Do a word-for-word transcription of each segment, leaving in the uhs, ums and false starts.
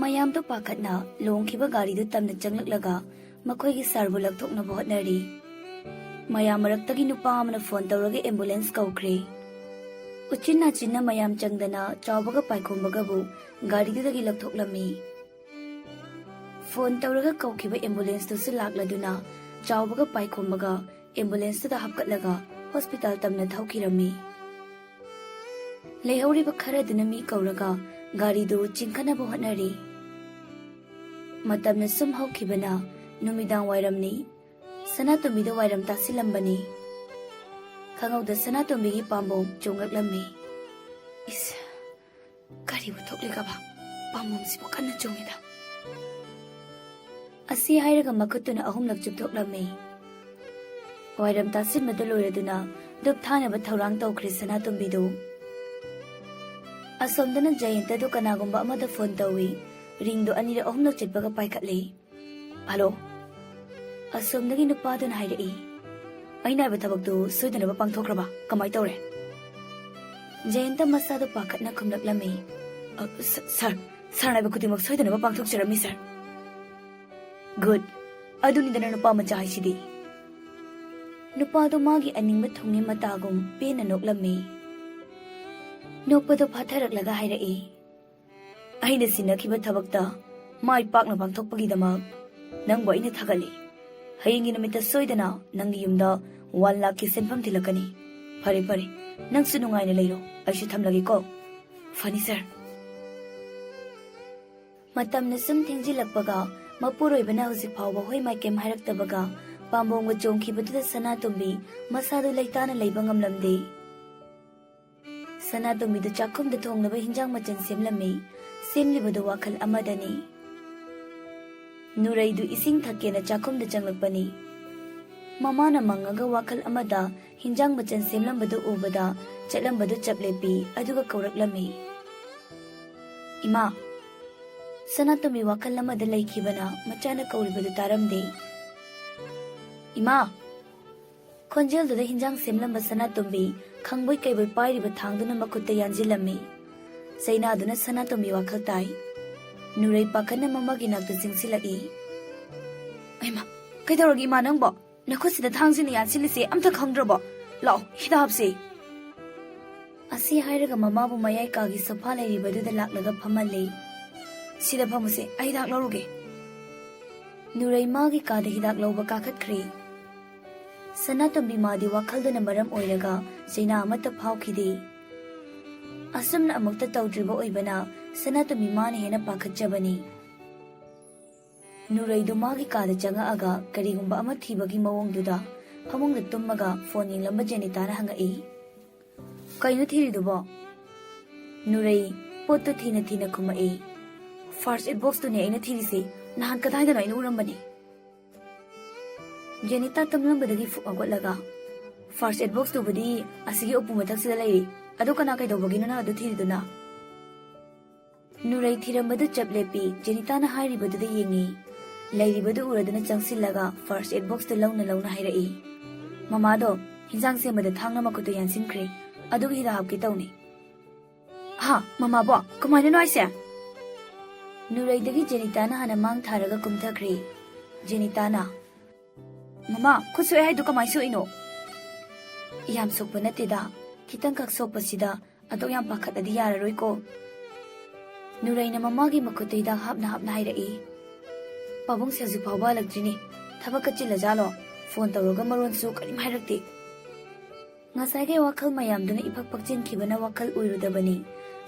ꯃꯌꯥꯝꯗꯣ ꯄꯥꯈꯠꯅ ꯂꯣꯡꯈꯤꯕ ꯒꯥꯔꯤꯗꯨ ꯇꯝꯅ ꯆꯪꯂꯛꯂꯒ ꯃꯈꯣꯏꯒꯤ ꯁꯥꯔꯕꯨ ꯂꯧꯊꯣꯛꯅꯕ ꯍꯣꯠꯅꯔꯤ꯫ ꯃꯌꯥꯝ ꯃꯔꯛꯇꯒꯤ ꯅꯨꯄꯥ ꯑꯃꯅ ꯐꯣꯟ ꯇꯧꯔꯒ ꯑꯦꯝꯕꯨꯂꯦꯟꯁ ꯀꯧꯈ꯭ꯔꯦ꯫ ꯎꯆꯤꯟ ꯅꯥꯆꯤꯟꯅ ꯃꯌꯥꯝ ꯆꯪꯗꯅ ꯆꯥꯎꯕꯒ ꯄꯥꯏꯈꯣꯝꯕꯒꯕꯨ ꯒꯥꯔꯤꯗꯨꯗꯒꯤ ꯂꯧꯊꯣꯛꯂꯝꯃꯤ꯫ ꯐꯣꯟ ꯇꯧꯔꯒ ꯀꯧꯈꯤꯕ ꯑꯦꯝꯕꯨꯂꯦꯟꯁꯇꯨꯁꯨ ꯂꯥꯛꯂꯗꯨꯅ ꯆꯥꯎꯕꯒ ꯄꯥꯏꯈꯣꯝꯕꯒ ꯑꯦꯝꯕꯨꯂꯦꯟꯁꯇꯨꯗ ꯍꯥꯞꯀꯠꯂꯒ ꯍꯣꯁꯄꯤꯇꯥꯜ ꯇꯝꯅ ꯊꯧꯈꯤꯔꯝꯃꯤ꯫ ꯂꯩꯍꯧꯔꯤꯕ ꯈꯔꯗꯨꯅ ꯃꯤ ꯀꯧꯔꯒ ꯒꯥꯔꯤꯗꯨ ꯆꯤꯡꯈꯠꯅꯕ ꯍꯣꯠꯅꯔꯤ꯫ ꯃꯇꯝꯅ ꯁꯨꯝ ꯍꯧꯈꯤꯕꯅ ꯅꯨꯃꯤꯗꯥꯡ ꯋꯥꯏꯔꯝꯅꯤ꯫ ꯁꯅꯥꯇꯣꯝꯕꯤꯗ ꯋꯥꯏꯔꯝ ꯇꯥꯁꯤꯜꯂꯝꯕꯅꯤ꯫ ꯈꯪꯍꯧꯗ ꯁꯅꯥꯇꯣꯝꯕꯤꯒꯤ ꯄꯥꯝꯕꯣꯝ ꯆꯣꯡꯂꯛꯂꯝꯃꯤ꯫ ꯏꯁ, ꯀꯔꯤꯕꯨ ꯊꯣꯛꯂꯤꯒꯕ? ꯄꯥꯝꯕꯣꯝꯁꯤꯕꯨ ꯀꯟꯅ ꯆꯣꯡꯉꯤꯗ꯫ ꯑꯁꯤ ꯍꯥꯏꯔꯒ ꯃꯈꯨꯠꯇꯨꯅ ꯑꯍꯨꯝꯂꯛ ꯆꯨꯞꯊꯣꯛꯂꯝꯃꯤ꯫ ꯋꯥꯏꯔꯝ ꯇꯥꯁꯤꯟꯕꯗ ꯂꯣꯏꯔꯗꯨꯅ ꯙꯨꯞ ꯊꯥꯅꯕ ꯊꯧꯔꯥꯡ ꯇꯧꯈ꯭ꯔꯦ ꯁꯅꯥꯇꯣꯝꯕꯤꯗꯨ꯫ ꯑꯁꯣꯝꯗꯅ ꯖꯌꯟꯇꯗꯨ ꯀꯅꯥꯒꯨꯝꯕ ꯑꯃꯗ ꯐꯣꯟ ꯇꯧꯏ꯫ ꯔꯤꯡꯗꯨ ꯑꯅꯤꯔꯛ ꯑꯍꯨꯝꯂꯛ ꯆꯠꯄꯒ ꯄꯥꯏꯈꯠꯂꯦ꯫ "ꯍꯜꯂꯣ?" ꯑꯁꯣꯝꯗꯒꯤ ꯅꯨꯄꯥꯗꯨꯅ ꯍꯥꯏꯔꯛꯏ꯫ "ꯑꯩꯅ ꯍꯥꯏꯕ ꯊꯕꯛꯇꯨ ꯁꯣꯏꯗꯅꯕ ꯄꯥꯡꯊꯣꯛꯈ꯭ꯔꯕ? ꯀꯃꯥꯏ ꯇꯧꯔꯦ?" ꯖꯌꯟꯇ ꯃꯁꯥꯗꯨ ꯄꯥꯈꯠꯅ ꯈꯨꯝꯂꯛꯂꯝꯃꯤ꯫ "ꯑ, ꯁ-, ꯁꯥꯔ, ꯁꯥꯔꯅ ꯍꯥꯏꯕ ꯈꯨꯗꯤꯡꯃꯛ ꯁꯣꯏꯗꯅꯕ ꯄꯥꯡꯊꯣꯛꯆꯔꯝꯃꯤ, ꯁꯥꯔ꯫" "ꯒꯨꯗ꯫ ꯑꯗꯨꯅꯤꯗꯅ ꯅꯨꯄꯥ ꯃꯆꯥ ꯍꯥꯏꯁꯤꯗꯤ꯫" ꯅꯨꯄꯥꯗꯨ ꯃꯥꯒꯤ ꯑꯅꯤꯡꯕ ꯊꯨꯡꯉꯦ ꯃꯇꯥꯒꯨꯝ ꯄꯦꯟꯅ ꯅꯣꯛꯂꯝꯃꯤ꯫ ꯅꯣꯛꯄꯗꯨ ꯐꯥꯊꯔꯛꯂꯒ ꯍꯥꯏꯔꯛꯏ꯫ "ꯑꯩꯅ ꯁꯤꯟꯅꯈꯤꯕ ꯊꯕꯛꯇ ꯃꯥꯏ ꯄꯥꯛꯅ ꯄꯥꯡꯊꯣꯛꯄꯒꯤꯗꯃꯛ ꯅꯪꯕꯨ ꯑꯩꯅ ꯊꯥꯒꯠꯂꯤ꯫ ꯍꯌꯦꯡꯒꯤ ꯅꯨꯃꯤꯠꯇ ꯁꯣꯏꯗꯅ ꯅꯪꯒꯤ ꯌꯨꯝꯗ ꯋꯥꯟ ꯂꯥꯈꯀꯤ ꯁꯦꯟꯐꯝ ꯊꯤꯜꯂꯛꯀꯅꯤ꯫ ꯐꯔꯦ, ꯐꯔꯦ, ꯅꯪꯁꯨ ꯅꯨꯡꯉꯥꯏꯅ ꯂꯩꯔꯣ꯫ ꯑꯩꯁꯨ ꯊꯝꯂꯒꯦꯀꯣ꯫ ꯐꯅꯤ, ꯁꯥꯔ꯫" ꯃꯇꯝꯅ ꯁꯨꯝ ꯊꯦꯡꯖꯤꯜꯂꯛꯄꯒ, ꯃꯄꯨꯔꯣꯏꯕꯅ ꯍꯧꯖꯤꯛ ꯐꯥꯎꯕ ꯍꯣꯏ ꯃꯥꯏ ꯀꯩꯝ ꯍꯥꯏꯔꯛꯇꯕꯒ, ꯄꯥꯝꯕꯣꯝꯒ ꯆꯣꯡꯈꯤꯕꯗꯨꯗ ꯁꯅꯥꯇꯣꯝꯕꯤ ꯃꯁꯥꯗꯨ ꯂꯩꯇꯥꯅ ꯂꯩꯕ ꯉꯝꯂꯝꯗꯦ꯫ ꯁꯅꯥꯇꯣꯝꯕꯤꯗꯨ ꯆꯥꯛꯈꯨꯝꯗ ꯊꯣꯡꯅꯕ ꯍꯤꯟꯖꯥꯡ ꯃꯆꯜ ꯁꯦꯝꯂꯝꯃꯤ꯫ ꯁꯦꯝꯂꯤꯕꯗꯨ ꯋꯥꯈꯜ ꯑꯃꯗꯅꯤ꯫ ꯅꯨꯔꯩꯗꯨ ꯏꯁꯤꯡ ꯊꯛꯀꯦꯅ ꯆꯥꯛꯈꯨꯝꯗ ꯆꯪꯂꯛꯄꯅꯤ꯫ ꯃꯃꯥꯅ ꯃꯪꯉꯒ ꯋꯥꯈꯜ ꯑꯃꯗ ꯍꯤꯟꯖꯥꯡ ꯃꯆꯜ ꯁꯦꯝꯂꯝꯕꯗꯨ ꯎꯕꯗ ꯆꯠꯂꯝꯕꯗꯨ ꯆꯞ ꯂꯦꯞꯄꯤ, ꯑꯗꯨꯒ ꯀꯧꯔꯛꯂꯝꯃꯤ꯫ "ꯏꯃꯥ!" ꯁꯅꯥꯇꯣꯝꯕꯤ ꯋꯥꯈꯜ ꯑꯃꯗ ꯂꯩꯈꯤꯕꯅ ꯃꯆꯥꯅ ꯀꯧꯔꯤꯕꯗꯨ ꯇꯥꯔꯝꯗꯦ꯫ "ꯏꯃꯥ!" ꯈꯣꯟꯖꯦꯜꯗꯨꯗ ꯍꯤꯟꯖꯥꯡ ꯁꯦꯝꯂꯝꯕ ꯁꯅꯥꯇꯣꯝꯕꯤ ꯈꯪꯕꯣꯏ ꯀꯩꯕꯣꯏ ꯄꯥꯏꯔꯤꯕ ꯊꯥꯡꯗꯨꯅ ꯃꯈꯨꯠꯇ ꯌꯥꯟꯁꯤꯜꯂꯝꯃꯤ꯫ ꯆꯩꯅꯥꯗꯨꯅ ꯁꯅꯥꯇꯣꯝꯕꯤ ꯋꯥꯈꯜ ꯇꯥꯏ꯫ ꯅꯨꯔꯩ ꯄꯥꯈꯠꯅ ꯃꯃꯥꯒꯤ ꯅꯥꯛꯇ ꯆꯤꯡꯁꯤꯜꯂꯛꯏ꯫ ꯑꯩꯃ, ꯀꯩꯗꯧꯔꯒꯦ ꯏꯃꯥ ꯅꯪꯕꯣ? ꯅꯈꯨꯠꯁꯤꯗ ꯊꯥꯡꯁꯤꯅ ꯌꯥꯟꯁꯤꯜꯂꯤꯁꯦ ꯑꯝꯇ ꯈꯪꯗ꯭ꯔꯕꯣ? ꯂꯥꯛꯑꯣ, ꯍꯤꯗꯥꯛ ꯍꯥꯞꯁꯦ꯫ ꯑꯁꯤ ꯍꯥꯏꯔꯒ ꯃꯃꯥꯕꯨ ꯃꯌꯥꯏ ꯀꯥꯒꯤ ꯁꯣꯐꯥ ꯂꯩꯔꯤꯕꯗꯨꯗ ꯂꯥꯛꯂꯒ ꯐꯝꯍꯜꯂꯦ꯫ ꯁꯤꯗ ꯐꯝꯃꯨꯁꯦ, ꯑꯩ ꯍꯤꯗꯥꯛ ꯂꯧꯔꯨꯒꯦ꯫ ꯅꯨꯔꯩ ꯃꯥꯒꯤ ꯀꯥꯗ ꯍꯤꯗꯥꯛ ꯂꯧꯕ ꯀꯥꯈꯠꯈ꯭ꯔꯦ꯫ ꯁꯅꯥꯇꯣꯝꯕꯤ ꯃꯥꯗꯤ ꯋꯥꯈꯜꯗꯨꯅ ꯃꯔꯝ ꯑꯣꯏꯔꯒ ꯆꯩꯅꯥ ꯑꯃꯠꯇ ꯐꯥꯎꯈꯤꯗꯦ꯫ ꯑꯁꯨꯝꯅ ꯑꯃꯨꯛꯇ ꯇꯧꯗ꯭ꯔꯤꯕ ꯑꯣꯏꯕꯅ ꯁꯅꯥꯇꯣꯝꯕꯤ ꯃꯥꯅ ꯍꯦꯟꯅ ꯄꯥꯈꯠꯆꯕꯅꯤ꯫ ꯅꯨꯔꯩꯗꯨ ꯃꯥꯒꯤ ꯀꯥꯗ ꯆꯪꯉꯛꯑꯒ ꯀꯔꯤꯒꯨꯝꯕ ꯑꯃ ꯊꯤꯕꯒꯤ ꯃꯑꯣꯡꯗꯨꯗ ꯐꯃꯨꯡꯗ ꯇꯨꯝꯃꯒ ꯐꯣꯟ ꯌꯦꯡꯂꯝꯕ ꯖꯦꯅꯤꯇꯥꯅ ꯍꯪꯉꯛꯏ, "ꯀꯩꯅꯣ ꯊꯤꯔꯤꯗꯨꯕꯣ?" ꯅꯨꯔꯩ ꯄꯣꯠꯇꯨ ꯊꯤꯅ ꯊꯤꯅ ꯈꯨꯝꯃꯛꯏ, "ꯐꯥꯔꯁ ꯑꯦꯗ ꯕꯣꯛꯁꯇꯨꯅꯦ ꯑꯩꯅ ꯊꯤꯔꯤꯁꯦ꯫ ꯅꯍꯥꯟ ꯀꯗꯥꯏꯗꯅꯣ ꯑꯩꯅ ꯎꯔꯝꯕꯅꯦ꯫" ꯖꯦꯅꯤꯇꯥ ꯇꯨꯝꯂꯝꯕꯗꯒꯤ ꯐꯨꯛ ꯍꯧꯒꯠꯂꯒ, "ꯐꯥꯔꯁ ꯑꯦꯗ ꯕꯣꯛꯁꯇꯨꯕꯨꯗꯤ ꯑꯁꯤꯒꯤ ꯎꯄꯨ ꯃꯊꯛꯁꯤꯗ ꯂꯩꯔꯤ꯫ ꯑꯗꯣ ꯀꯅꯥ ꯀꯩꯗꯧꯕꯒꯤꯅꯣ ꯅꯪ ꯑꯗꯨ ꯊꯤꯔꯤꯗꯨꯅ?" ꯅꯨꯔꯩ ꯊꯤꯔꯝꯕꯗꯨ ꯆꯞ ꯂꯦꯞꯄꯤ꯫ ꯖꯦꯅꯤꯇꯥꯅ ꯍꯥꯏꯔꯤꯕꯗꯨꯗ ꯌꯦꯡꯉꯤ꯫ ꯂꯩꯔꯤꯕꯗꯨ ꯎꯔꯗꯨꯅ ꯆꯪꯁꯤꯜꯂꯒ ꯐꯥꯔꯁ ꯑꯦꯗ ꯕꯣꯛꯁꯇꯨ ꯂꯧꯅ ꯂꯧꯅ ꯍꯥꯏꯔꯛꯏ, "ꯃꯃꯥꯗꯣ ꯍꯤꯟꯖꯥꯡ ꯁꯦꯝꯕꯗ ꯊꯥꯡꯅ ꯃꯈꯨꯠꯇꯨ ꯌꯥꯟꯁꯤꯟꯈ꯭ꯔꯦ꯫ ꯑꯗꯨꯒꯤ ꯍꯤꯗꯥꯛ ꯍꯥꯞꯀꯦ ꯇꯧꯅꯤ꯫" "ꯍꯥ, ꯃꯃꯥꯕꯣ? ꯀꯃꯥꯏꯅꯅꯣ ꯍꯥꯏꯁꯦ?" ꯅꯨꯔꯩꯗꯒꯤ ꯖꯦꯅꯤꯇꯥꯅ ꯍꯥꯟꯅ ꯃꯥꯡ ꯊꯥꯔꯒ ꯀꯨꯝꯊꯈ꯭ꯔꯦ꯫ ꯖꯦꯅꯤꯇꯥꯅ, "ꯃꯃꯥ, ꯈꯨꯠ ꯁꯣꯛꯑꯦ ꯍꯥꯏꯗꯨ ꯀꯃꯥꯏ ꯁꯣꯛꯏꯅꯣ?" "ꯌꯥꯝ ꯁꯣꯛꯄ ꯅꯠꯇꯦꯗ, ꯈꯤꯇꯪꯈꯛ ꯁꯣꯛꯄꯁꯤꯗ ꯑꯗꯨꯛ ꯌꯥꯝ ꯄꯥꯈꯠꯂꯗꯤ ꯌꯥꯔꯔꯣꯏꯀꯣ꯫" ꯅꯨꯔꯩꯅ ꯃꯃꯥꯒꯤ ꯃꯈꯨꯠꯇ ꯍꯤꯗꯥꯛ ꯍꯥꯞꯅ ꯍꯥꯞꯅ ꯍꯥꯏꯔꯛꯏ꯫ "ꯄꯥꯕꯨꯡꯁꯦ ꯍꯧꯖꯤꯛ ꯐꯥꯎꯕ ꯍꯜꯂꯛꯇ꯭ꯔꯤꯅꯦ꯫ ꯊꯕꯛꯀ ꯆꯤꯜꯂꯖꯥꯠꯂꯣ? ꯐꯣꯟ ꯇꯧꯔꯒ ꯃꯔꯣꯟꯁꯨ ꯀꯔꯤꯝ ꯍꯥꯏꯔꯛꯇꯦ꯫" ꯉꯁꯥꯏꯈꯩ ꯋꯥꯈꯜ ꯃꯌꯥꯝꯗꯨꯅ ꯏꯐꯛ ꯐꯛꯆꯤꯟꯈꯤꯕꯅ ꯋꯥꯈꯜ ꯑꯣꯏꯔꯨꯗꯕꯅꯤ꯫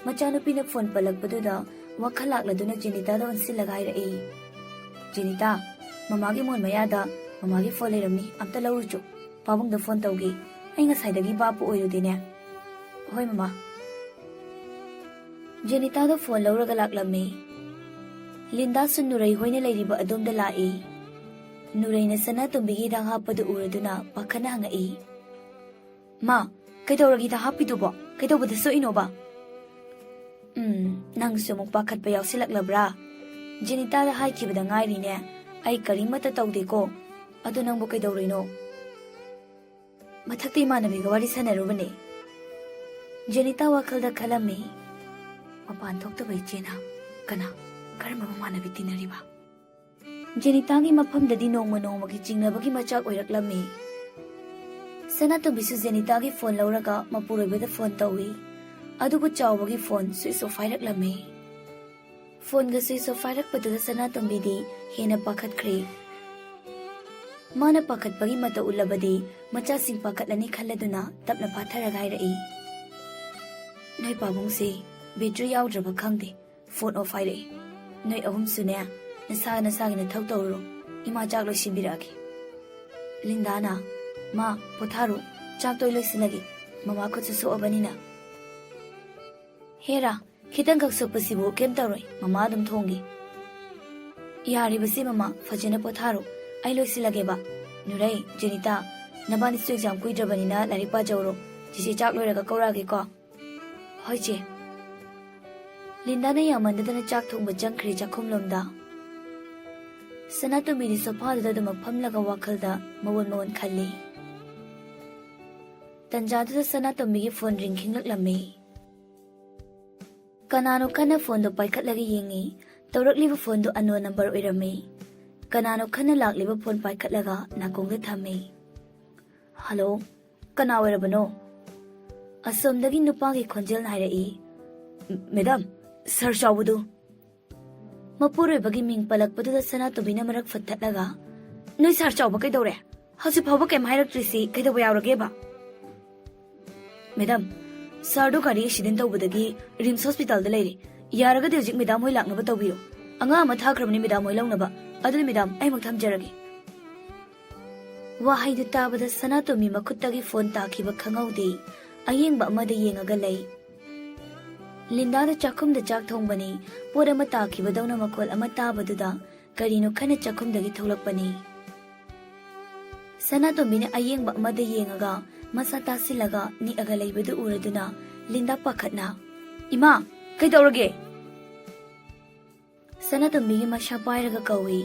ꯃꯆꯥꯅꯨꯄꯤꯅ ꯐꯣꯟ ꯄꯜꯂꯛꯄꯗꯨꯗ ꯋꯥꯈꯜ ꯂꯥꯛꯂꯗꯨꯅ ꯖꯦꯅꯤꯇꯥꯗ ꯑꯣꯟꯁꯤꯜꯂꯒ ꯍꯥꯏꯔꯛꯏ, "ꯖꯦꯅꯤꯇꯥ, ꯃꯃꯥꯒꯤ ꯃꯣꯟ ꯃꯌꯥꯗ ꯃꯃꯥꯒꯤ ꯐꯣꯟ ꯂꯩꯔꯝꯅꯤ, ꯑꯝꯇ ꯂꯧꯔꯨꯆꯣ꯫ ꯄꯥꯕꯨꯡꯗ ꯐꯣꯟ ꯇꯧꯒꯦ꯫ ꯑꯩ ꯉꯁꯥꯏꯗꯒꯤ ꯚꯥꯞꯄꯨ ꯑꯣꯏꯔꯨꯗꯦꯅꯦ꯫" "ꯍꯣꯏ ꯃꯃꯥ꯫" ꯖꯦꯅꯤꯇꯥꯗ ꯐꯣꯟ ꯂꯧꯔꯒ ꯂꯥꯛꯂꯝꯃꯤ꯫ ꯂꯤꯟꯗꯥꯁꯨ ꯅꯨꯔꯩ ꯍꯣꯏꯅ ꯂꯩꯔꯤꯕ ꯑꯗꯣꯝꯗ ꯂꯥꯛꯏ꯫ ꯅꯨꯔꯩꯅ ꯁꯅꯥꯇꯣꯝꯕꯤꯒꯤ ꯍꯤꯗꯥꯛ ꯍꯥꯞꯄꯗꯨ ꯎꯔꯗꯨꯅ ꯄꯥꯈꯠꯅ ꯍꯪꯉꯛꯏ, "ꯃꯥ, ꯀꯩꯗꯧꯔꯒꯦ ꯍꯤꯗꯥꯛ ꯍꯥꯞꯄꯤꯗꯨꯕꯣ? ꯀꯩꯗꯧꯕꯗ ꯁꯣꯛꯏꯅꯣꯕ?" "ꯎꯝ, ꯅꯪꯁꯨ ꯑꯃꯨꯛ ꯄꯥꯈꯠꯄ ꯌꯥꯎꯁꯤꯜꯂꯛꯂꯕ꯭ꯔꯥ? ꯖꯦꯅꯤꯇꯥꯗ ꯍꯥꯏꯈꯤꯕꯗ ꯉꯥꯏꯔꯤꯅꯦ, ꯑꯩ ꯀꯔꯤꯃꯠꯇ ꯇꯧꯗꯦꯀꯣ꯫ ꯑꯗꯣ ꯅꯪꯕꯨ ꯀꯩꯗꯧꯔꯤꯅꯣ?" "ꯃꯊꯛꯇ ꯏꯃꯥꯟꯅꯕꯤꯒ ꯋꯥꯔꯤ ꯁꯥꯟꯅꯔꯨꯕꯅꯦ꯫" ꯖꯦꯅꯤꯇꯥ ꯋꯥꯈꯜꯗ ꯈꯜꯂꯝꯃꯤ, "ꯃꯄꯥꯟ ꯊꯣꯛꯇꯕ ꯏꯆꯦꯅ ꯀꯅꯥ?" ꯀꯔꯝꯕ ꯃꯃꯥꯟꯅꯕꯤ ꯇꯤꯟꯅꯔꯤꯕ? ꯖꯦꯅꯤꯇꯥꯒꯤ ꯃꯐꯝꯗꯗꯤ ꯅꯣꯡꯃ ꯅꯣꯡꯃꯒꯤ ꯆꯤꯡꯅꯕꯒꯤ ꯃꯆꯥꯛ ꯑꯣꯏꯔꯛꯂꯝꯃꯤ꯫ ꯁꯅꯥꯇꯣꯝꯕꯤꯁꯨ ꯖꯦꯅꯤꯇꯥꯒꯤ ꯐꯣꯟ ꯂꯧꯔꯒ ꯃꯄꯨꯔꯣꯏꯕꯗ ꯐꯣꯟ ꯇꯧꯏ꯫ ꯑꯗꯨꯕꯨ ꯆꯥꯎꯕꯒꯤ ꯐꯣꯟ ꯁ꯭ꯋꯤꯆ ꯑꯣꯐ ꯍꯥꯏꯔꯛꯂꯝꯃꯤ꯫ ꯐꯣꯟꯒ ꯁ꯭ꯋꯤꯆ ꯑꯣꯐ ꯍꯥꯏꯔꯛꯄꯗꯨꯗ ꯁꯅꯥꯇꯣꯝꯕꯤꯗꯤ ꯍꯦꯟꯅ ꯄꯥꯈꯠꯈ꯭ꯔꯦ꯫ ꯃꯥꯅ ꯄꯥꯈꯠꯄꯒꯤ ꯃꯇꯧ ꯎꯠꯂꯕꯗꯤ ꯃꯆꯥꯁꯤꯡ ꯄꯥꯈꯠꯂꯅꯤ ꯈꯜꯂꯗꯨꯅ ꯇꯞꯅ ꯐꯥꯊꯔꯒ ꯍꯥꯏꯔꯛꯏ, "ꯅꯣꯏ ꯄꯥꯕꯨꯡꯁꯦ ꯕꯦꯇ꯭ꯔꯤ ꯌꯥꯎꯗ꯭ꯔꯕ ꯈꯪꯗꯦ, ꯐꯣꯟ ꯑꯣꯐ ꯍꯥꯏꯔꯛꯏ꯫ ꯅꯣꯏ ꯑꯍꯨꯝꯁꯨꯅꯦ, ꯅꯁꯥ ꯅꯁꯥꯒꯤ ꯅꯊꯧ ꯇꯧꯔꯨꯔꯣ, ꯏꯃꯥ ꯆꯥꯛ ꯂꯣꯏꯁꯤꯟꯕꯤꯔꯛꯑꯒꯦ꯫" ꯂꯤꯟꯗꯥꯅ, "ꯃꯥ, ꯄꯣꯊꯥꯔꯣ, ꯆꯥꯛꯇꯣ ꯑꯩ ꯂꯣꯏꯁꯤꯜꯂꯒꯦ, ꯃꯃꯥ ꯈꯨꯠꯁꯨ ꯁꯣꯛꯑꯕꯅꯤꯅ꯫" "ꯍꯦꯔꯥ, ꯈꯤꯇꯪꯈꯛ ꯁꯣꯛꯄꯁꯤꯕꯨ ꯀꯩꯝ ꯇꯧꯔꯣꯏ, ꯃꯃꯥ ꯑꯗꯨꯝ ꯊꯣꯡꯒꯦ꯫" "ꯌꯥꯔꯤꯕꯁꯤ ꯃꯃꯥ, ꯐꯖꯅ ꯄꯣꯊꯥꯔꯣ, ꯑꯩ ꯂꯣꯏꯁꯤꯜꯂꯒꯦꯕ꯫ ꯅꯨꯔꯩ, ꯖꯦꯅꯤꯇꯥ, ꯅꯕꯥꯅꯤꯁꯨ ꯑꯦꯛꯖꯥꯝ ꯀꯨꯏꯗ꯭ꯔꯕꯅꯤꯅ ꯂꯥꯏꯔꯤꯛ ꯄꯥꯖꯧꯔꯣ꯫ ꯆꯤꯆꯦ ꯆꯥꯛ ꯂꯣꯏꯔꯒ ꯀꯧꯔꯛꯑꯒꯦꯀꯣ꯫" "ꯍꯣꯏ ꯆꯦ꯫" ꯂꯤꯟꯗꯥꯅ ꯌꯥꯝꯃꯟꯗꯗꯅ ꯆꯥꯛ ꯊꯣꯡꯕ ꯆꯪꯈ꯭ꯔꯦ ꯆꯥꯛꯈꯨꯝꯂꯣꯝꯗ꯫ ꯁꯅꯥꯇꯣꯝꯕꯤꯗꯤ ꯁꯣꯐꯥꯗꯨꯗ ꯑꯗꯨꯃꯛ ꯐꯝꯂꯒ ꯋꯥꯈꯜꯗ ꯃꯑꯣꯟ ꯃꯑꯣꯟ ꯈꯜꯂꯤ꯫ ꯇꯟꯖꯥꯗꯨꯗ ꯁꯅꯥꯇꯣꯝꯕꯤꯒꯤ ꯐꯣꯟ ꯔꯤꯡ ꯈꯤꯡꯂꯛꯂꯝꯃꯤ꯫ ꯀꯅꯥꯅꯣ ꯀꯟꯅ ꯐꯣꯟꯗꯣ ꯄꯥꯏꯈꯠꯂꯒ ꯌꯦꯡꯉꯤ꯫ ꯇꯧꯔꯛꯂꯤꯕ ꯐꯣꯟꯗꯣ ꯑꯟꯅꯣꯟ ꯅꯝꯕꯔ ꯑꯣꯏꯔꯝꯃꯤ꯫ ꯀꯅꯥꯅꯣ ꯀꯟꯅ ꯂꯥꯛꯂꯤꯕ ꯐꯣꯟ ꯄꯥꯏꯈꯠꯂꯒ ꯅꯥꯀꯣꯡꯗ ꯊꯝꯃꯤ꯫ "ꯍꯜꯂꯣ, ꯀꯅꯥ ꯑꯣꯏꯔꯕꯅꯣ?" ꯑꯁꯣꯝꯗꯒꯤ ꯅꯨꯄꯥꯒꯤ ꯈꯣꯟꯖꯦꯜꯅ ꯍꯥꯏꯔꯛꯏ꯫ "ꯃꯦꯗꯥꯝ, ꯁꯥꯔ ꯆꯥꯎꯕꯗꯨ꯫" ꯃꯄꯨꯔꯣꯏꯕꯒꯤ ꯃꯤꯡ ꯄꯜꯂꯛꯄꯗꯨꯗ ꯁꯅꯥꯇꯣꯝꯕꯤꯅ ꯃꯔꯛ ꯐꯠꯊꯠꯂꯒ, "ꯅꯣꯏ ꯁꯥꯔ ꯆꯥꯎꯕ ꯀꯩꯗꯧꯔꯦ? ꯍꯧꯖꯤꯛ ꯐꯥꯎꯕ ꯀꯩꯝ ꯍꯥꯏꯔꯛꯇ꯭ꯔꯤꯁꯤ ꯀꯩꯗꯧꯕ ꯌꯥꯎꯔꯒꯦꯕ?" "ꯃꯦꯗꯥꯝ, ꯁꯥꯔꯗꯣ ꯒꯥꯔꯤ ꯑꯦꯛꯁꯤꯗꯦꯟ ꯇꯧꯕꯗꯒꯤ ꯔꯤꯝꯁ ꯍꯣꯁꯄꯤꯇꯥꯜꯗ ꯂꯩꯔꯦ꯫ ꯌꯥꯔꯒꯗꯤ ꯍꯧꯖꯤꯛ ꯃꯦꯗꯥꯝ ꯍꯣꯏ ꯂꯥꯛꯅꯕ ꯇꯧꯕꯤꯌꯨ꯫ ꯑꯉꯥꯡ ꯑꯃ ꯊꯥꯈ꯭ꯔꯕꯅꯤ ꯃꯦꯗꯥꯝ ꯍꯣꯏ ꯂꯧꯅꯕ꯫ ꯑꯗꯨꯗꯤ ꯃꯦꯗꯥꯝ, ꯑꯩꯃꯨꯛ ꯊꯝꯖꯔꯒꯦ꯫" ꯋꯥꯍꯩꯗꯨ ꯇꯥꯕꯗ ꯁꯅꯥꯇꯣꯝꯕꯤ ꯃꯈꯨꯠꯇꯒꯤ ꯐꯣꯟ ꯇꯥꯈꯤꯕ ꯈꯪꯍꯧꯗꯦ꯫ ꯑꯌꯦꯡꯕ ꯑꯃꯗ ꯌꯦꯡꯉꯒ ꯂꯩ꯫ ꯂꯤꯟꯗꯥꯗ ꯆꯥꯛꯈꯨꯝꯗ ꯆꯥꯛ ꯊꯣꯡꯕꯅꯤ꯫ ꯄꯣꯠ ꯑꯃ ꯇꯥꯈꯤꯕꯗꯧꯅ ꯃꯈꯣꯜ ꯑꯃ ꯇꯥꯕꯗꯨꯗ ꯀꯔꯤꯅꯣ ꯈꯟꯅ ꯆꯥꯛꯈꯨꯝꯗꯒꯤ ꯊꯣꯛꯂꯛꯄꯅꯤ꯫ ꯁꯅꯥꯇꯣꯝꯕꯤꯅ ꯑꯌꯦꯡꯕ ꯑꯃꯗ ꯌꯦꯡꯉꯒ ꯃꯁꯥ ꯇꯥꯁꯤꯜꯂꯒ ꯅꯤꯛꯑꯒ ꯂꯩꯕꯗꯨ ꯎꯔꯗꯨꯅ ꯂꯤꯟꯗꯥ ꯄꯥꯈꯠꯅ, "ꯏꯃꯥ, ꯀꯩꯗꯧꯔꯒꯦ?" ꯁꯅꯥꯇꯣꯝꯕꯤꯒꯤ ꯃꯁꯥ ꯄꯥꯏꯔꯒ ꯀꯧꯏ꯫